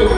Yo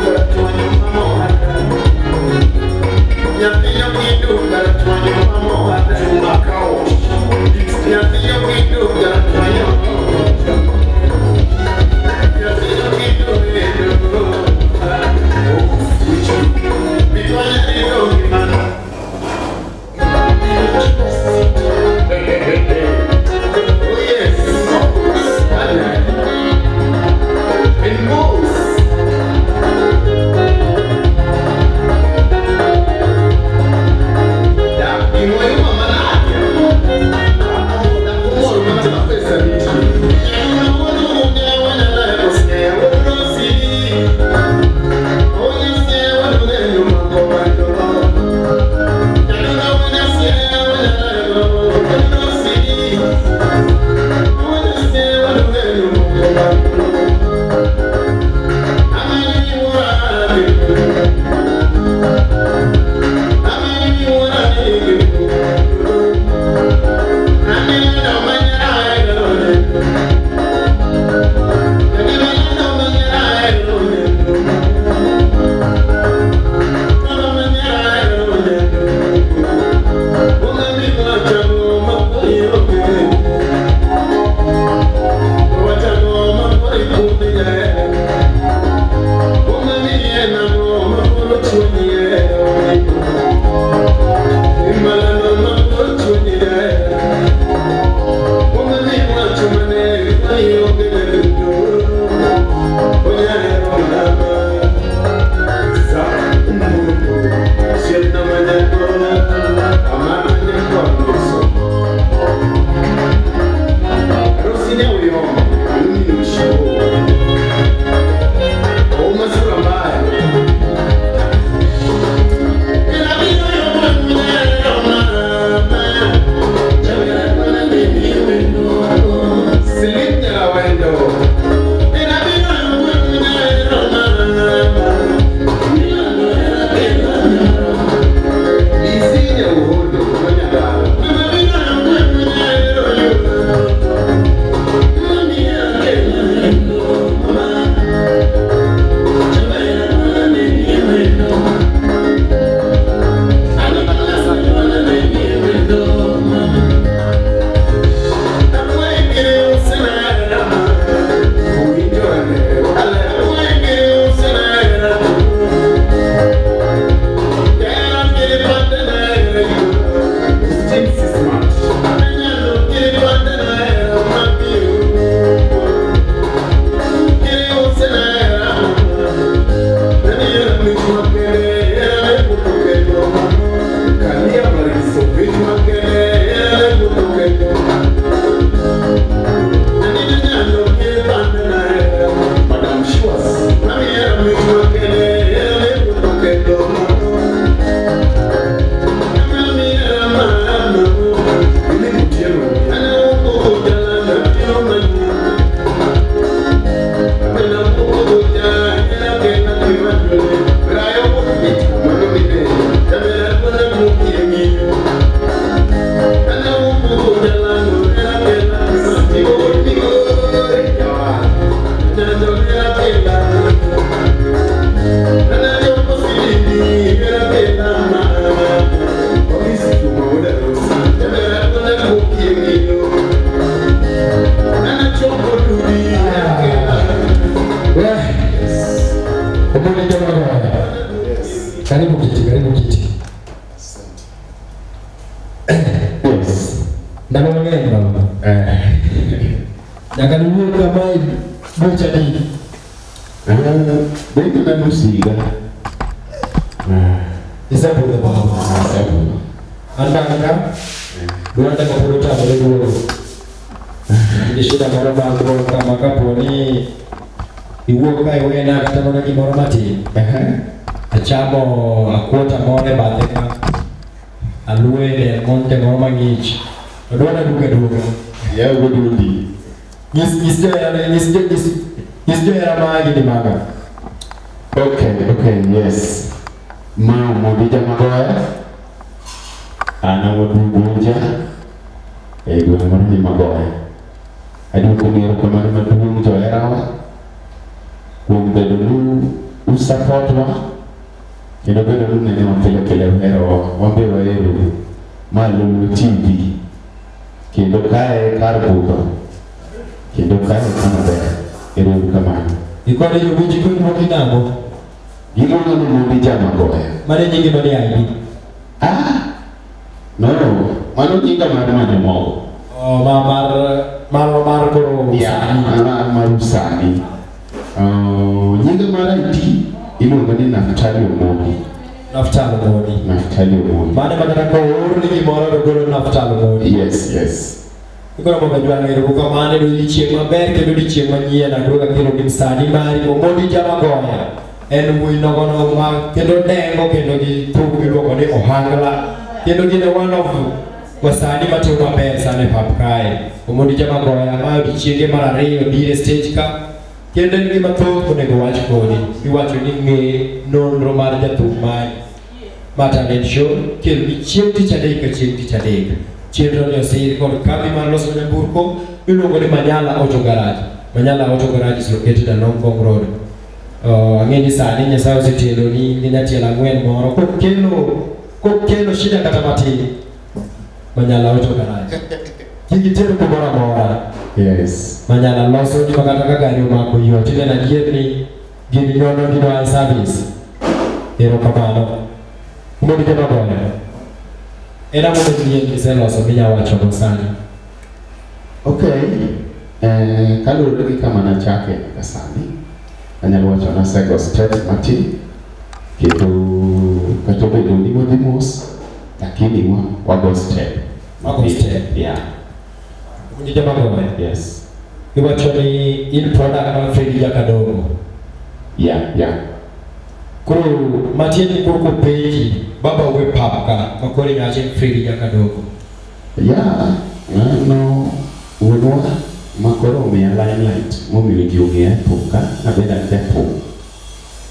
Karibu kiti, karibu kiti. Asante. Yes. Ndalo mang'eny baba. Nyaka niwuo kama gocha di. Bedo na nus higa. Isebudho baba. Asebudho. An bang' ka duonda kapod otamore duogo. Gi shida moro bang' kama kapo ni iwuok ka iwena kata mana gimoro matin. Achamo akuota moro e bathe ka. Aluwe e monte moro mang'ich. To duonda duogo aduoga. Yaw go duondi. Nyis johera nyis johera magi ni maga. Okay, yes. Ma Omondi Jamagoya. An awuod Ugunja e gweng' moro ni Magoya. Aduoko ni erokamano maduong' joherawa kuom bedo nu usupportwa kendo bedo nu nenewa pile pile uherowa wan be waherou. Ma Lolwe TV kendo kae e kar budho kendo kae e kama ber. Ero uru kamano. Ikone jowinj iluongi nang'o? Giluonga ni Omondi Jamagoya. Mano e nyingi manie ID? Ah, no, mano nyinga mar manyo mogo. Oh, ma mar koro Yeah, sani. mar sani. Nyinga mar ID iluongo ni Naftali Omondi. Naftali Omondi. Naftali Omondi. Mano ema kata koorni gimoro to golo Naftali Omondi. Yes. Koro mondo jwang' erokamano e odiechieng' maber kendo odiechieng' manyien aduogo akelo ni msanii mari Omondi Jamagoya. En wuoyi nogono ma kendo dengo kendo gi thum miluongo ni Ohangla. Kendo gin one of wasanii matimo maber sana e pap kae. Omondi Jamagoya ma odiechienge mar ariyo biro e stage ka. Kendo en gima thoth onego wach kodi. Iwacho ni ng'e nonro mar jathum mari. Ma talent show kelo ni chieng' tich adek ka chieng' tich adek. Chenro ni osir kod kambi mar loso nyamburko miluongo ni Manyala Auto Garage. Manyala Auto Garage is located along Ngong Road. Ang'e ni sani Nyasaye osetelo ni gi nyatielo ang'wen moro kokelo shida kata matin. Manyala Auto Garage. Kik iter kumoro amora. Yes. Manyala loso ni makata ka gari omako yo tineno adier ni gini nyono gino eye service. Erokamano. Omondi Jamagoya. En ang'o manyien miseloso minya wacho go sani? Okay. Kaluwore gi kama nachake nyaka sani, anyalo wacho ni asego step matin kendo kata obedo ni wadhi mos, lakini wago step. Wago step. Yeah. Omondi Jamagoya. Yes. Iwacho ni in product mar Freddy Jakadongo. Yeah. Koro matiende koro kopenji baba we pap ka ma koro iwacho ni Freddy Jakadongo. Yeah, no, wuonwa ma koro omiya limelight momiyo ji ong'eya e thum ka nabedo an jathum.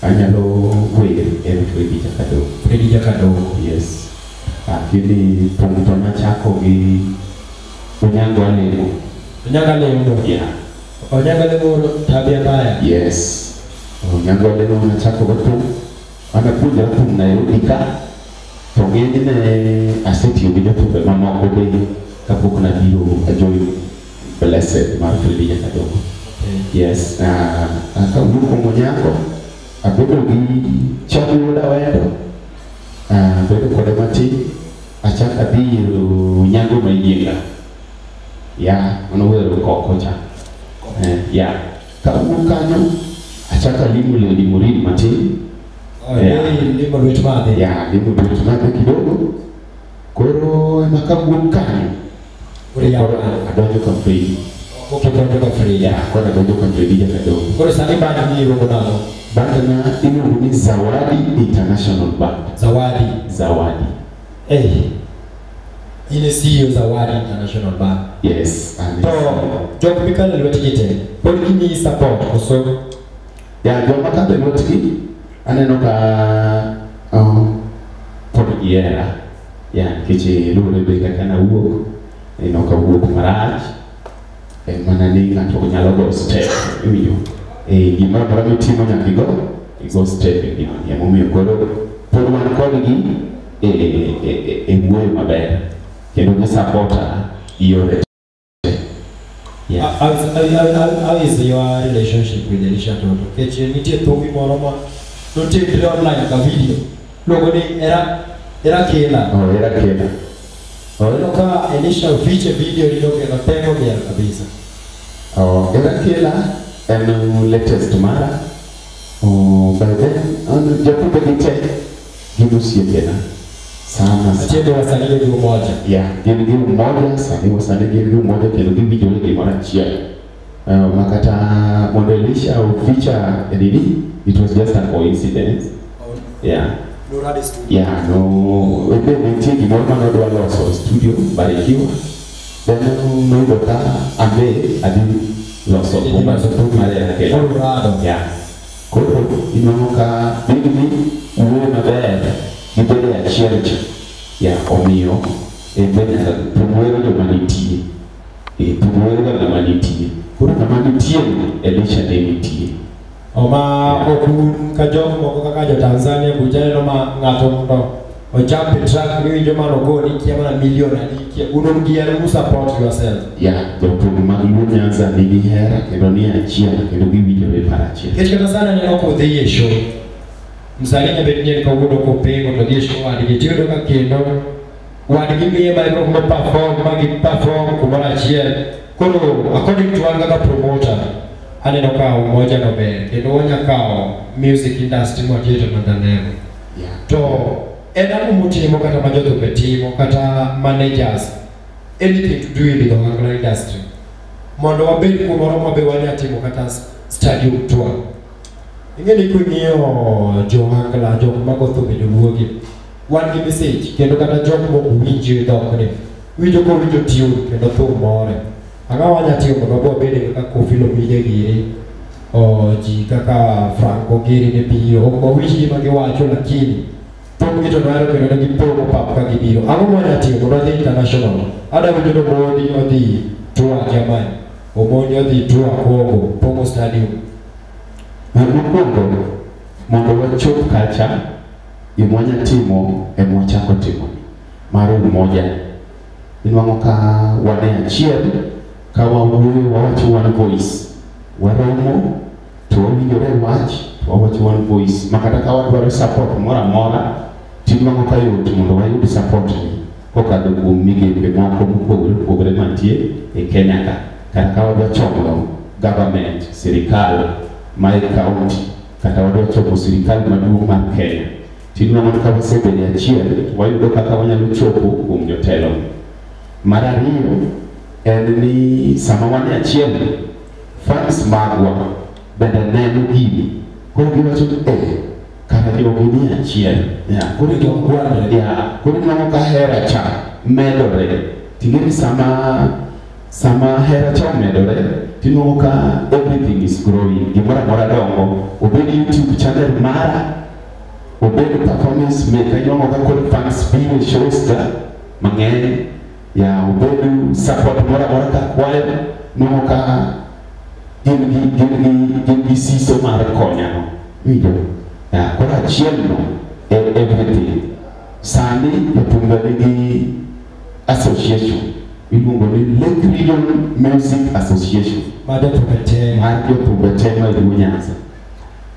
Anyalo wer en Freddy Jakadongo. Freddy Jakadongo. Yes. Lakini thum to nachako gi Onyango Alemo. Onyango Alemo. Yeah. Onyango Alemo tabia mbaya. Yes. Onyango Alemo nachako go thum. An apuonjora thum Nairobi ka. To ng'enyne asetiyo gi jothumbe mamoko be kapok nabiro ajoin Blessed mar Freddy Jakadongo. Okay. Yes. Kawuok kuom Onyango, abedo gi Chadi Wuod Awendo. Abedo kode matin. Achako adhi ir Onyango Mayienga. Yeah, mano wero koko cha. Yeah. Kawuok kanyo, achako alimo Lady Morin matin. Oh, limo lwet madhe. Yeah, limo lwet madhe kidogo. Koro ema kawuok kanyo. Koro yawo Koro adonjo ka Freddy. Koro ka Freddy. Yeah, koro adonjo ka Freddy Jakadongo. Koro sani band ni iluongo nang'o? Band na iluongo ni Zawadi International Band. Zawadi. Zawadi. Eh. In e CEO Zawadi International Band. Yes. An To jok mikalo e lwetgi te pod gimiyi support koso? Ya, joma kadho e lwetgi aneno ka pod gihera. Ya, nikech luwore be kaka nawuok, en ok awuok marach. En mana ni ng'ato nyalo go step, iwinjo? Gimoro amora mitimo nyaka igo step e ngimani. Emomiyo koro pod wan kodgi e wuoyo maber kendo gi supporta gi yore te. Yeah. How is your relationship with Elisha Toto? Nikech nitie thumbi moro ma notimre online ka video. Iluongo ni Era Kela. Oh, Era Kela. Oh, Ineno ka Elisha ofiche video ni kendo temo miel kabisa. Oh, Era Kela en latest mara. Oh, by then, jothumbe gi te gin osiepena sana sana. Achiel wasanii gi umoja. Yeah, gin gi umoja, sani wasanii gin gi umoja kendo giwinjore gimoro achiel. Makata mondo Elisha o-feature e nini, it was just a coincidence. Yeah. Nuradi studio. Yeah, no, ebe nitie gimoro mane odwa loso e studio Barikiwa. Then noyudo ka ambe adhi loso Idhi loso thum mar Era Kela. Colorado. Yeah. Koro inwang'o ka bigni wuoyo maber gibedo e achiel cha. Yeah, omiyo en be nyaka thum wero joma nitie. Thum wero ga ng'ama nitie. Koro ng'ama nitie no, Elisha ne nitie. Oma ok un ka jok moko kaka jo Tanzania kucha neno ma ng'ato mondo ocham e track miwinjo mano go ni kia mana milion adi kia un un gi hera u support yourself. Yeah, jothum mag Luo Nyanza nigi hera kendo nie achiel kendo giwinjore par achiel. Nikech kata sani aneno kodhi e show. Msanii nyabet ni en kawuono kopengo to dhi e show wadgi tiyudo ka kendo wadgi miye microphone perform ma gi perform kumoro achiel. Koro according to an kaka promoter aneno ka umoja no ber kendo wanya kawo music industry mwatere to another level. Yeah. To en ang'o mutimo kata ma jothumbe timo kata managers anything to do with the ohangla industry mondo wabed kumoro mabe wanya timo kata stadium tour. Ing'e ni king'iyo jo ohangla jok mago thumbe joluogi wan gi message kendo kata jok mok winj dhokni winjo kowinjo tune kendo thum more. Ang'o wanya timo mondo wabed kaka Koffi Olomide giri o ji kaka Franco giri ne biro ok wawinj gima giwacho lakini thumgi to nwahero kendo ne gipong'o pap ka gibiro. Ang'o mwanya timo mondo wadhi international? Ada winjo ni Omondi odhi tour Germany, Omondi odhi tour Congo, pong'o stadium. Mokwongo, mondo wachop kacha, gima wanya timo ema wachako timo mar umoja. Inwang'o ka wan e achiel, ka wawuoyo wawacho one voice. Waromo to wawinjore e wach, to wawacho one voice. Ma kata ka wadwaro support moro amora, tinwang'o ka yot mondo wayud support ni kokadho kuom migepe moko mopogore opogore mantie e Kenya ka. Kata ka wadwa chomo government, sirikal ma e county, kata wadwa chomo sirikal maduong' mar Kenya. Tinwang'o ka wasebedo e achiel, wayudo kaka wanyalo chopo kuom jotelo. Mar ariyo, en ni sama wan e achiel, fans magwa bende neno gini. Koro giwacho ni kara jogi ni e achiel. Yeah, koro yeah, koro inwang'o ka hera cha medore. Ting'e ni sama hera cha omedore, tinwang'o ka everything is growing. Gimoro amora dongo. Obed YouTube channel mara, obed performance maker, inwang'o ka koro fans biro e shows ga mang'eny. Ya, obed support moro amora ka kwayo, nwang'o ka gin gi siso mar konyano. Iwinjo? Ya, koro achiel no e everything. Sani jothumbe nigi association iluongo ni Lake Region Music Association Ma jothumbe te. Mar jothumbe te ma e Luo Nyanza.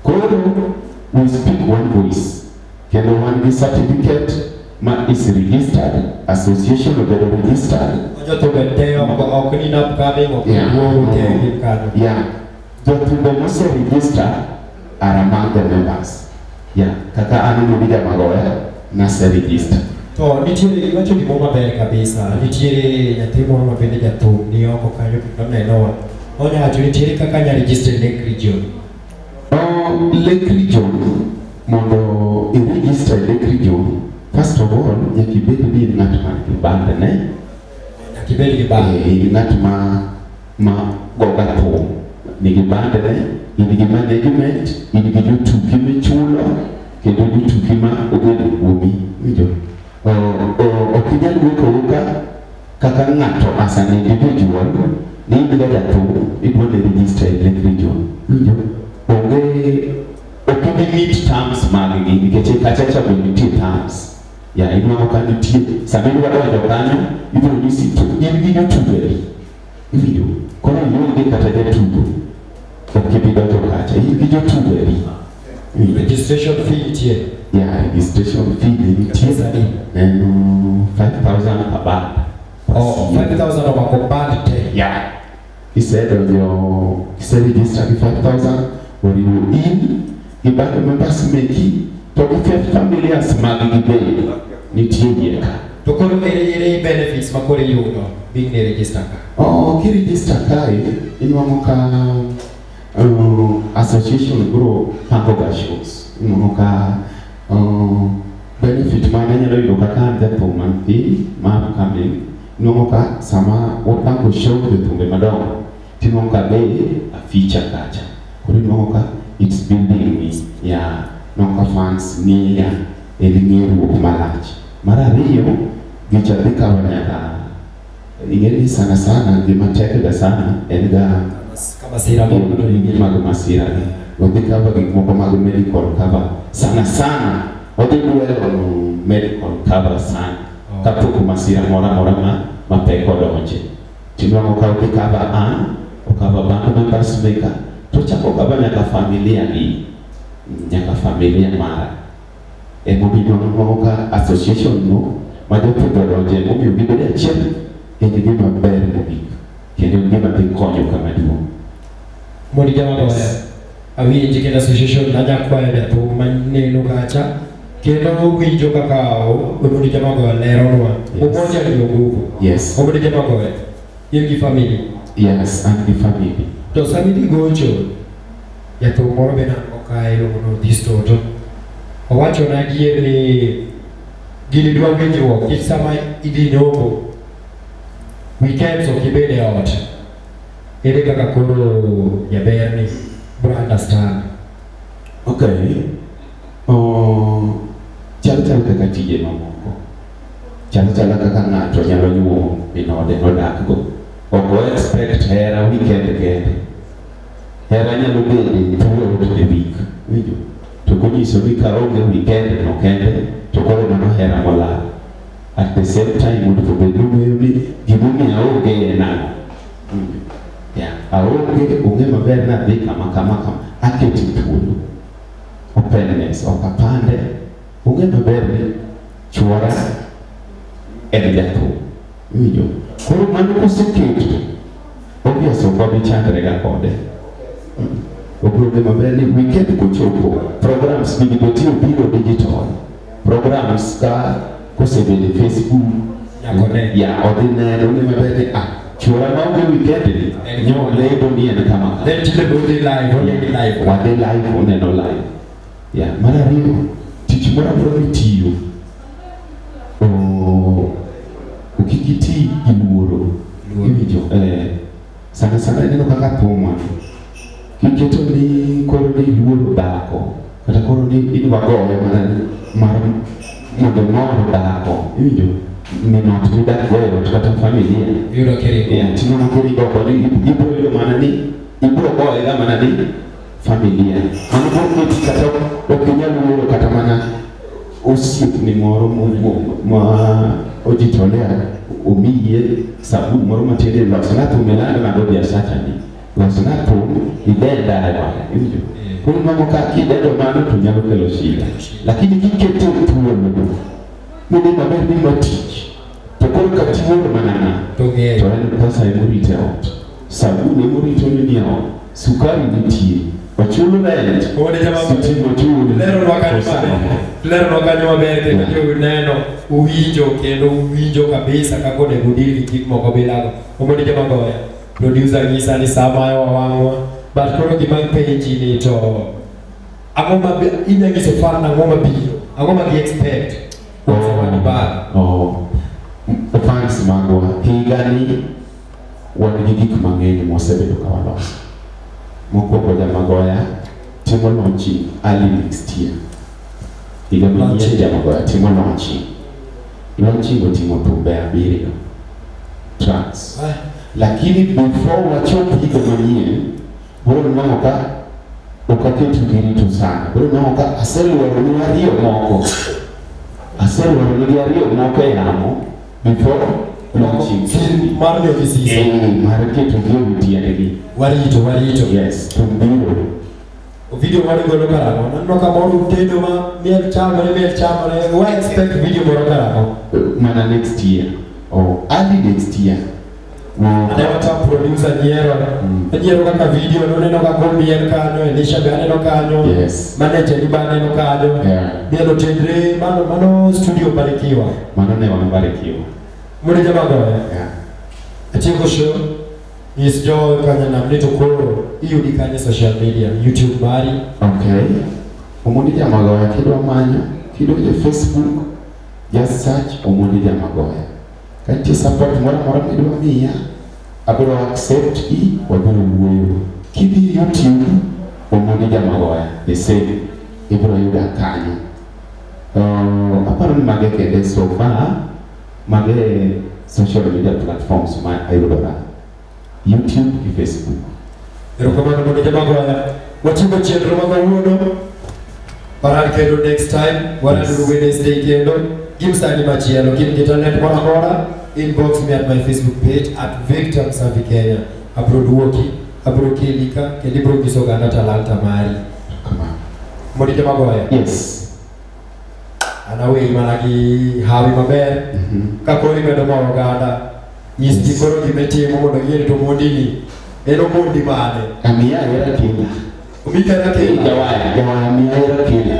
Koro we speak one voice kendo wan gi certificate ma is registered, association obedo registered. Ma jothumbe te ok ni upcoming ok Yeah. wuoyo te gin kanyo. Yeah. Jothumbe mose register are among the members. Yeah. Kaka an Omondi Jamagoya nase register. To nitiere iwacho gimoro maber kabisa. Nitiere nyathi moro ma bende jathum ni oko kanyo kendo nenowa. Onya wacho nitiere kaka nya register Lake Region. Oh, Lake Region, mondo i register e Lake Region, first of all, nyaka ibed ni in ng'at man gi band ne. Nyaka ibed gi band. In ng'at ma goga thum, nigi band ne, in gi management, in gi jotuki michulo, kendo jotuki ma obedo kuomi. Winjo? Ok inyal wuok awuoka kaka ng'ato as an individual ni in ga jathum idwa ni register e Lake Region. Winjo? Kachacha be nitie terms. Ya inwang'o ka nitie sama idwa donjo kanyo ibiro nyisi to in gi jotugo adi. Iwinjo? Koro ionge kata jatugo ok ibi donjo kacha in gi jotugo adi. Iwinjo? Registration fee nitie. Ya registration fee be nitie. Pesa adi? En 5,000 per band. Oh, 5,000 omako band te. Ya. Isedonjo iseregister gi 5,000 oriwo in gi band members meki to gi familias mag gi be nitie iye ka. To koro ere benefits ma koro iyudo being ne register ka? Oh, kiregister kae inwang'o ka association biro pango ga shows. Inwang'o ka benefit ma anyalo yudo kaka an jathum man piny ma upcoming inwang'o ka sama wapango show jothumbe madongo tinwang'o ka be a feature kacha. Koro inwang'o ka it's building me. Yeah, nwang'o ka fans ng'eya en ng'eruok malach. Mar ariyo, gicha dhi kawo nyaka ing'e ni sana sana gima tek ga sana en ga Ka masira moro gige mag masira gi. Odhi cover gik moko mag medical cover sana sana odhi dwaro medical cover sana kapok masira moro amora ma mapek odonje. Tinwang'o ka odhi cover an, ocover band members meka, to ochako cover nyaka familia gi, nyaka familia mara. Emomiyo nwang'o ka association no ma jothumbe odonje momiyo gibedo e achiel en gima ber mogik kendo en gima dhi konyo kama duong'. Mondi Jamagoya. Awinji kendo association nanya kwayo jathum maneno kacha kendo winjo kaka Omondi Jamagoya leronwa. Yes. Umoja ndio nguvu. Yes. Omondi Jamagoya. In gi family. Yes, an gi family. To sama idhi gocho, jathum moro be nango kae iluongo ni Odhis Toto. Owachona adier ni gini dwa winjruok nikech sama idhi nyombo, weekends ok ibed e ot. Ere kaka koro jaberni bro understand? Okay. Oh, chal chal kaka tije mamoko. Chal chala kaka ng'ato nyalo nyuomo min ode nodak go. Ok o expect hera weekend kende. Hera nyalo bede throughout the week. Winjo? To konyiso ni ka onge weekend no kende, to koro mano hera molal. At the same time, mondo obed nong'eyo ni gimomiyo aonge en ang'o. Winjo? Yeah. Aonge, ong'e maber ni adhi kama kama kama. Akete thuolo. Openness, ok apande. Ong'e maber ni chuora en jathum. Iwinjo? Koro mano koseketo, obvious ok wabi chandre ga kode. Obiro ng'e maber ni weekend kochopo, programs gigi be tinde biro digital. Programs ka kosebedo e Facebook, Nyaka one. ya odhi neno ong'e maber ni ah, chuora maonge weekend ni, nyo lendo ni en kama kama. Then tinde be udhi live, oneni live. Wadhi live, oneno live. Ya, mar ariyo, tich moro amora mitiyo, kik iti gi luoro. Iwinjo? Sana sana ineno kaka thumwa. Kiketo ni koro ni iluoro dhako, kata koro ni idwa goye mana ni mar mondo imor dhako. Iwinjo? Min ot midak go e ot kata familia. Iyudo kiringo. Yeah, tinwang'o kiringo oko ni ibiro yudo mana ni ibiro goye ga mana ni familia. Mano biro keti kata ok inyal wuoyo kata mana osiepni moro ma ojitolea omiyie sabun moro matin ni losna thum ilando nago biashara ni. Losna thum idenda e wang'e. Iwinjo? Koro nwang'o ka kidendo mano to nyalo kelo shida. Lakini kiketo thuolo mine maber ni ma tich to koro ka tiwuoro mana ng'a To ng'eyo. to en pesa emorito e ot, sabun emorito ni e ot, sukari nitie, ochulo rent, Omondi Jamagoya. sitima ochul. Leronwa kanyo to sawa. maber. Leronwa kanyo maber kendo Yeah. jo neno uwinjo kendo uwinjo kabisa kaka onego udil gi gik moko bilago. Omondi Jamagoya. Producer nyisa ni saa mayo wawang'wa. But koro gima penji ni to ang'o ma inya nyiso fan ang'o mabiro? Ang'o ma gi expect? Kuom Zawadi Bar. Oh, fans magwa higani wan gi gik mang'eny mwasebedo ka waloso. Mokwongo Jamagoya timo launching early next year. Higa manyien Launching. Jamagoya timo launching. Launching oting'o thumbe 7 tracks. Lakini before wachop higa manyien, biro nwang'o ka Ok aketu gi rito sana. Koro ineno ka aseluoro ni ariyo moko. Aseluoro ni ariyo moko e yamo before launching. Film mar Nyokisisa. Mar keto gi ewi tiendgi. Warito, warito. Yes, to biro. Video moro golo karang'o? Naneno ka moro tedo ma miel chamore, miel chamore. Wa expect video moro karang'o? Mana next year or early next year. Aneno ka producer nyiero. Nyiero kaka video no neno ka komiel kanyo, Elisha be aneno kanyo. Yes. Manager ni be aneno kanyo. Yeah. Miel otendre, mano mano studio Barikiwa. Mano ne wan Barikiwa. Mondo jamagoya. Yeah. Atieko show. Nyis jo kanyanam ni to koro iyudi kanye social media, YouTube mari. Okay. Omondi Jamagoya kidwa manyo, kidonjo e Facebook, just search Omondi Jamagoya. Ka nitie support moro amora midwa miya, abiro accept i wabiro wuoyo. Kidhi YouTube, Omondi Jamagoya, the same, ibiro yuda kanyo. Aparo ni mage kende so far, mage social media platforms ma ayudora. YouTube gi Facebook. Erokamano Mondi Jamagoya. Watieko chenro ma kawuono. Paran kendo next time, waranuru Wednesday kendo. Gi msani machielo, gin gi talent moro amora, inbox me at my Facebook page at Victor Msafi Kenya. Abro duoki, abro keli ka, kendo ibro nyiso oganda talanta mari. Kamano. Mondi Jamagoya. Yes. An aweyi mana gi hawi maber. Ka koro imedo moro oganda, nyis ji koro gima itimo mondo ging'e ni to Mondi ni en Omondi mane. Amiya hera kila. Omi hera kila. Jawaya, jawaya miya hera kila.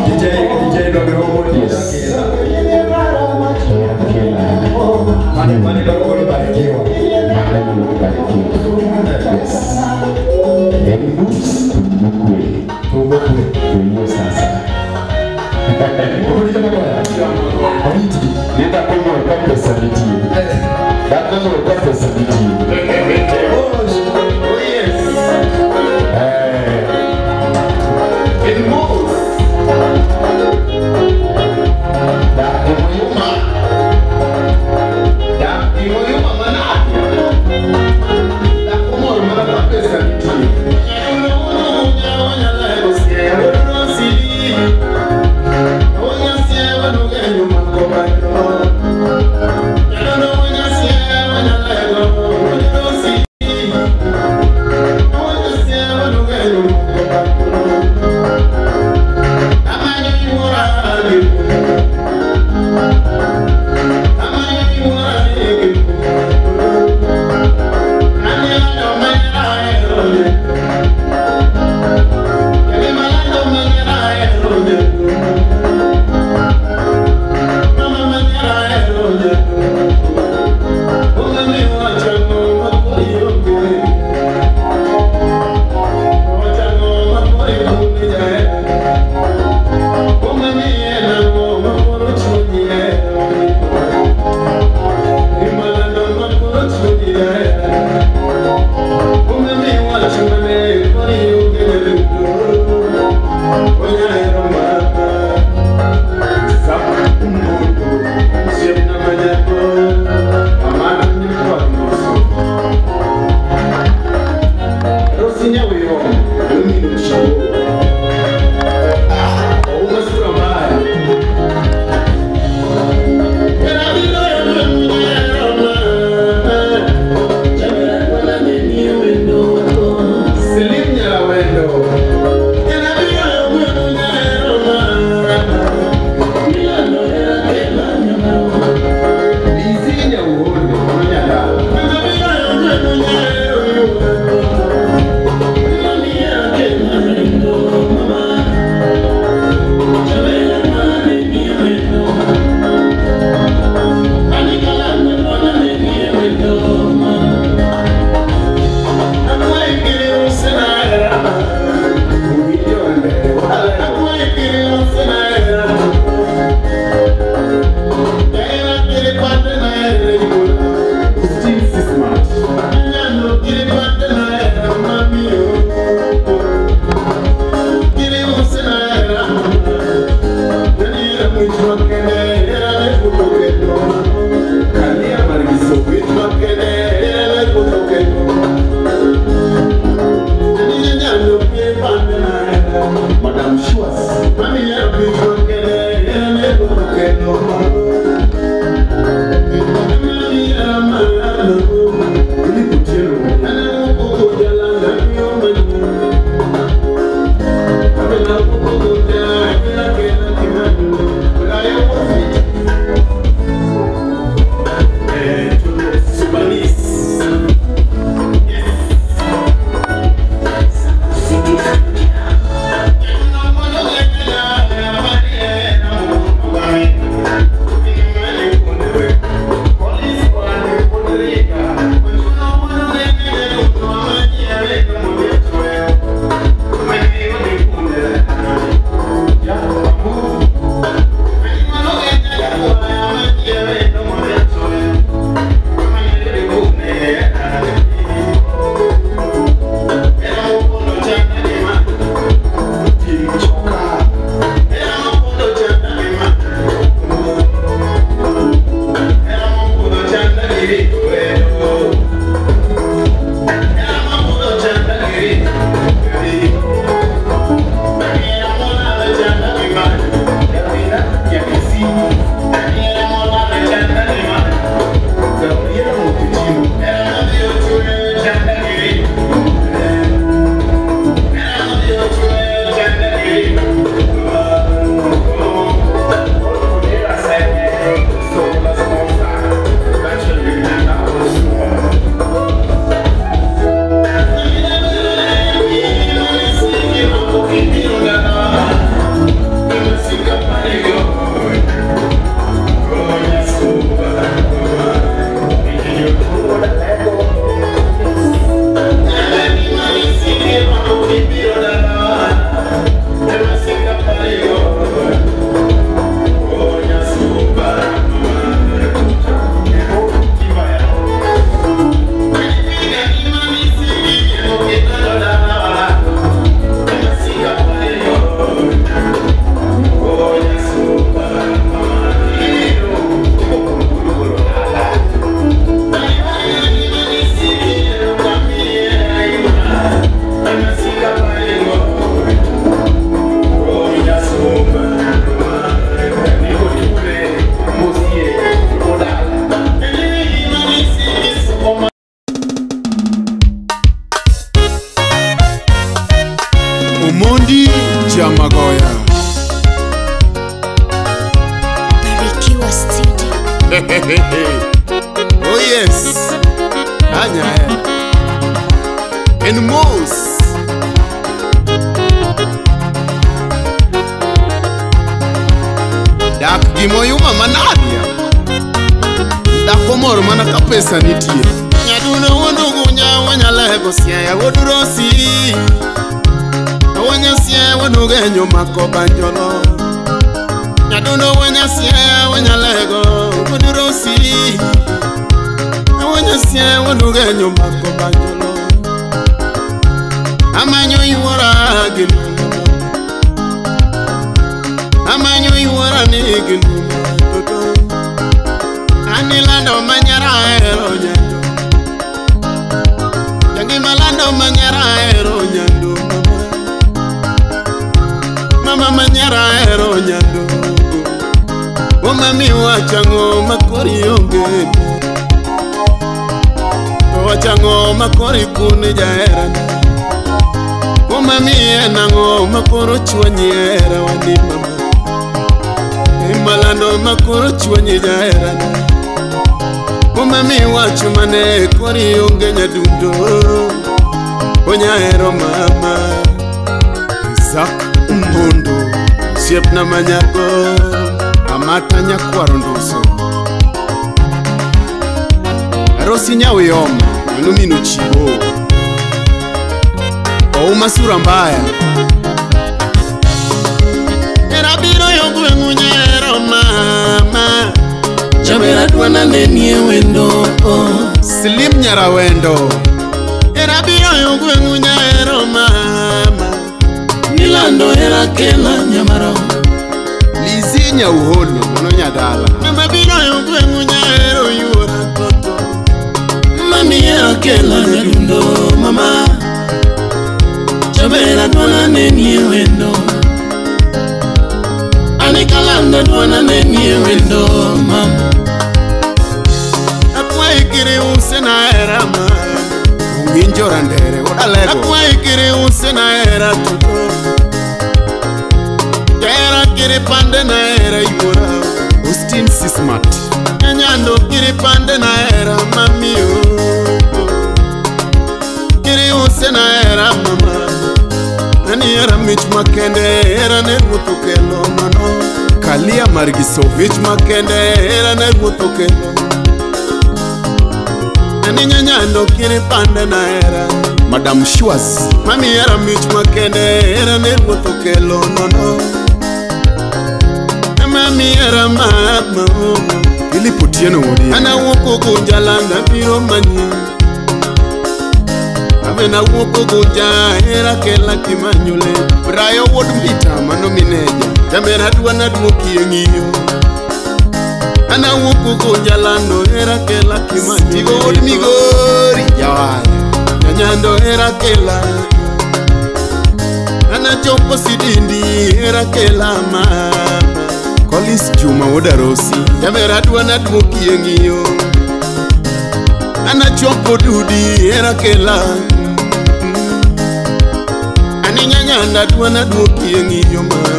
DJ, DJ dogero Omondi hera kila. Hera kila. Mane mane dwaro koro barikiwa. Mane dwaro barikiwa. Yes. En boots tumbukwe. Tumbukwe. Ndio sasa. Omondi Jamagoya. Omiti. Nenda komor ka pesa nitie. Dhako mor ka pesa nitie. Oh yes. It moves. Da imoyuma. Da imoyuma manake. Da komor mana ka pesa nitie. Omondi Jamagoya. Barikiwa Studio. Oh yes. Anya. En mos. Dak gimoyuma manadia. Dak omor mana ka pesa nitie. Nyaduno wondugu nyawanyalego siaya wodurosi. Wanyasia wanugenyo mako banjolo. Nyaduno wanyasia wanyalego wodurosi. Wanyasia wanugenyo mako banjolo. Amanyo iwara ginu. Amanyo iwara ni ginu. Toto. Anilando manyara ero nyando. Yangimalando manyara ero nyando. Mama manyara ero nyando. O mami wachango makori onge. To wachango makori kune jaera. O mami enango makoro chwanyi era wani mama. Imalando makoro chwanyi jaera. O mami wachumane kori onge nyadundo. Onya ero mama. Zak Mbondo, siepna manyako, amata nyakwaro ndoso. Arosi nyawe yom, mano mino chiwo. Ouma sura mbaya. Era biro yogweng'u nyero mama. Jamera dwana nenie wendo. Slim nyara wendo. Era biro yogweng'u nyero mama. Nilando era kela nyamaro. Lizi nyauholo mano nyadala. Mama biro yogweng'u nyero yuora toto. Mami era kela nyadundo mama. Jamera dwana nenie wendo. Anikalanda dwana nenie wendo mama. Akwayi kiri use na era mama. Ung'injora ndere odalego. Akwayi kiri use na era toto. Era kiri pande na era yuora. Austin Sismat. Nyando kiri pande na era mami o. Kiri use na era mama. Nani era mich makende era ne ruoth okelo mano. Kalia margiso mich makende era ne ruoth okelo. Nani nyando kiri pande na era. Madam Shuas. Mami era mich makende era ne ruoth okelo nono. Mami era mama. Philip Otieno wodi. Ana wuok gunja landa biro manyi. Amena wuok gunja era kela kimanyole. Brayo wuod mbita mano mineja. Jamera dwana duoki e ng'iyo. Ana wuok gunja lando era kela kimanyole. Tigo wuod Migori jawaya. Nyanyando era kela. Ana chopo sidindi era kela mama. Collins Juma Wodarosi. Jamera dwana duoki e ng'iyo. Ana chopo dudi era kela. Ani nyanyanda dwana duoki e ng'iyo mama.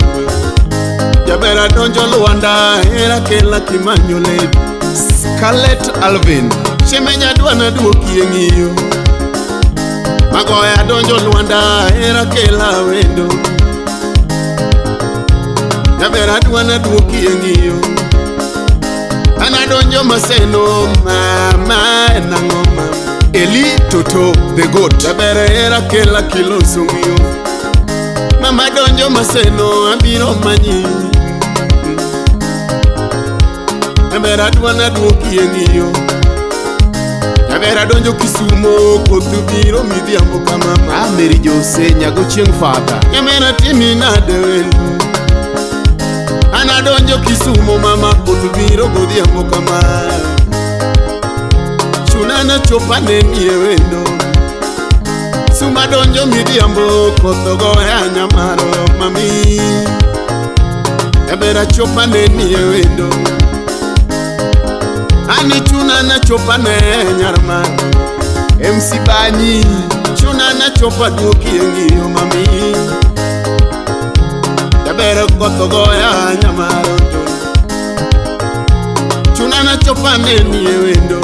Jamera donjo Luanda era kela kimanyole. Scarlett Alvin. Shemenya dwana duoki e ng'iyo. Magoya donjo Luanda era kela wendo. Jamera dwana duoki e ng'iyo. Ana donjo Maseno mama nango mama. Eli Toto the goat. Jamera era kela kiloso ng'iyo. Mama donjo Maseno abiro manyi. Jamera dwana duoki e ng'iyo. Jamera donjo Kisumo koth biro midhiambo kama mama. Mary Jose nyago chieng' fadha. Jamera timi nade wendo. Ana donjo Kisumo mama koth biro godhiambo kama. Chuna na chopa nenie wendo. Suma donjo midhiambo koth ogoya nyamaro mami. Jamera chopa nenie wendo. Ani chuna na chopa ne nyarma. MC Banyi. Chuna na chopa duoki e ng'iyo mami. Jaber koth ogoya nyamaro Chuna na chopa neni e wendo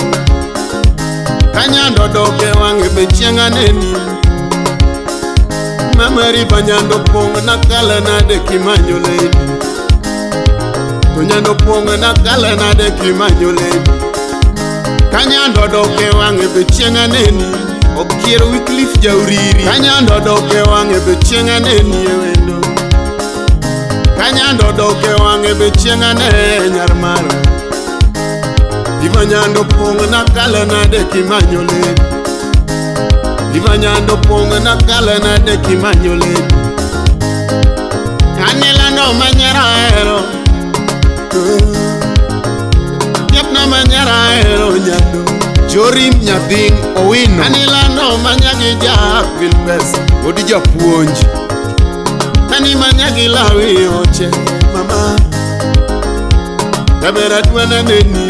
Kanyando doke wang'e be chieng' aneni Mama riba nyando pong' nakala nade kimanyo lady To nyando pong' nakala nade kimanyo lady Kanyando doke wang'e be chieng' aneni Okier Wycliffe Jauriri Kanyando doke wang'e be chieng' aneni e wendo Kanyando doke wang'e be chieng' anene nyar maro Iva nyando pong' nakala nade kimanyo lady Iva nyando pong' nakala nade kimanyo lady Anilando manyera ero Yepna manyera ero nyando Jorim Nyathing Owino Anilando manyagi Jack Vilpes Odi japuonj Ani manyagi lawi oche mama Tabera dwana neni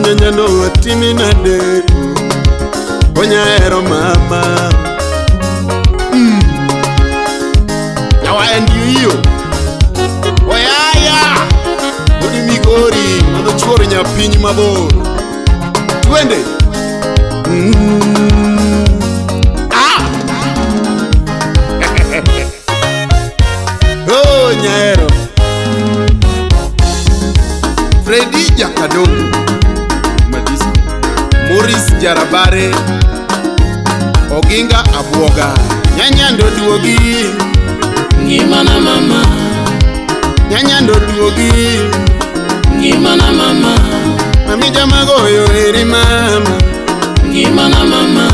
Nyanyano atimi nade Onya ero mama Yawa endiyo Oyaya Odi Migori mano chuor nyapiny mabor Twende Ah Oh nyaero Freddy Jakadongo Madisco Maurice Jarabare Oginga Abuoga Nyanyando duogi Ngimana mama Nyanyando duogi Ngimana mama Mami jamagoyo eri mama Ngimana mama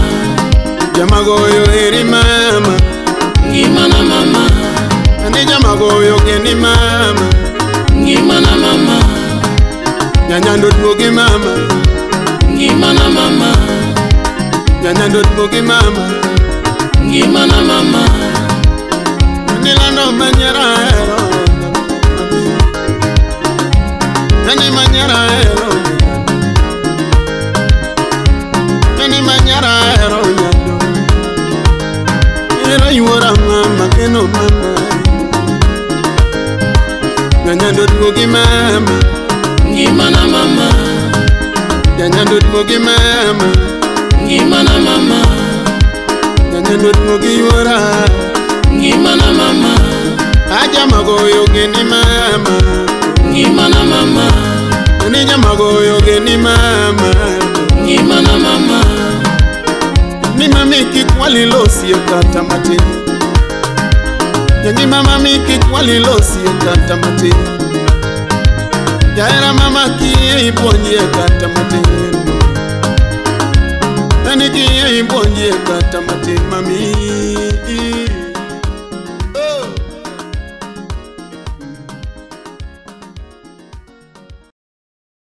Jamagoyo eri mama Ngimana mama Ani jamagoyo geni mama Ngimana mama Nyanyando duogi mama Ngimana mama Nyanyando duogi mama Ngimana mama Nilando manyera ero Nani manyera ero Nani manyera ero nyando Ero yuora mama keno mama Nyanyando duogi mama Ngimana mama Nyanyando duogi mama Ngimana mama Nyanyando duogi yuora Ngimana mama Aja magoyo geni mama Ngimana mama Ani jamagoyo geni mama Ngimana mama Ni mami kikwali losi kata matin Nyangi mama mi kikwali losi kata matin Jaera mama kie iponje kata matin Nani kie iponje kata matin mami.